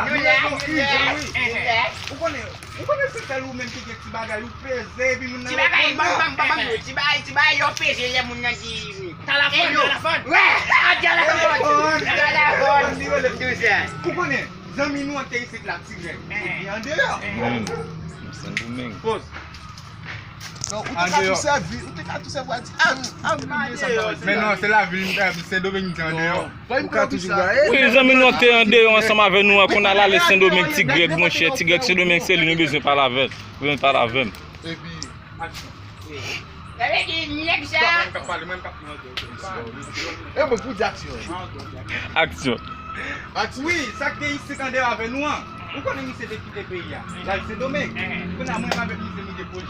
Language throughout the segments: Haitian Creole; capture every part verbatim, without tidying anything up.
la. Nou la, nou la, nou la. Ou konnen, ou konnen se sèl ou menm ki gen ti bagay, ou peze, epi moun nan reponn. Ti bagay, ban, ban, ban, ban, ti bagay, ti bagay, yo peze lè moun nan di, Talafòn, talafòn. Wè, a, talafòn. Talafòn. Ou konnen, zanmi nou an te isit la, Ti Grèg. Epi andeyò. Sendomeng. Poz. Non, ou te ka tou sèvi, ou te ka tou sèvi a di, a, a, men non, se lavil, Sendomeng te andeyò. Ou ka toujou gaye. Wi, zanmi nou an te andeyò ansanm avè nou an, kounye a l ale Sendomeng, Ti Grèg, monchè, Ti Grèg Sendomeng, se li nou bezwen pale avè l. Ou bezwen pale avè m. Epi, aksyon. Sa vle di nèg sa. Mwen k ap pale, mwen k ap pale. E mwen pou di aksyon. Aksyon. Wi, sa k te isit andeyò avè nou an. Ou konnen misye te kite peyi a. L al Sendomeng. Kounye a mwen avèk misye nou gen pwojè.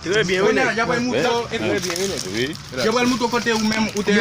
Trè byen, wi, nèg. Kounye a, y ap moutre w, e trè byen, wi, nèg. Wi. Y ap moutre w kote ou menm, ou te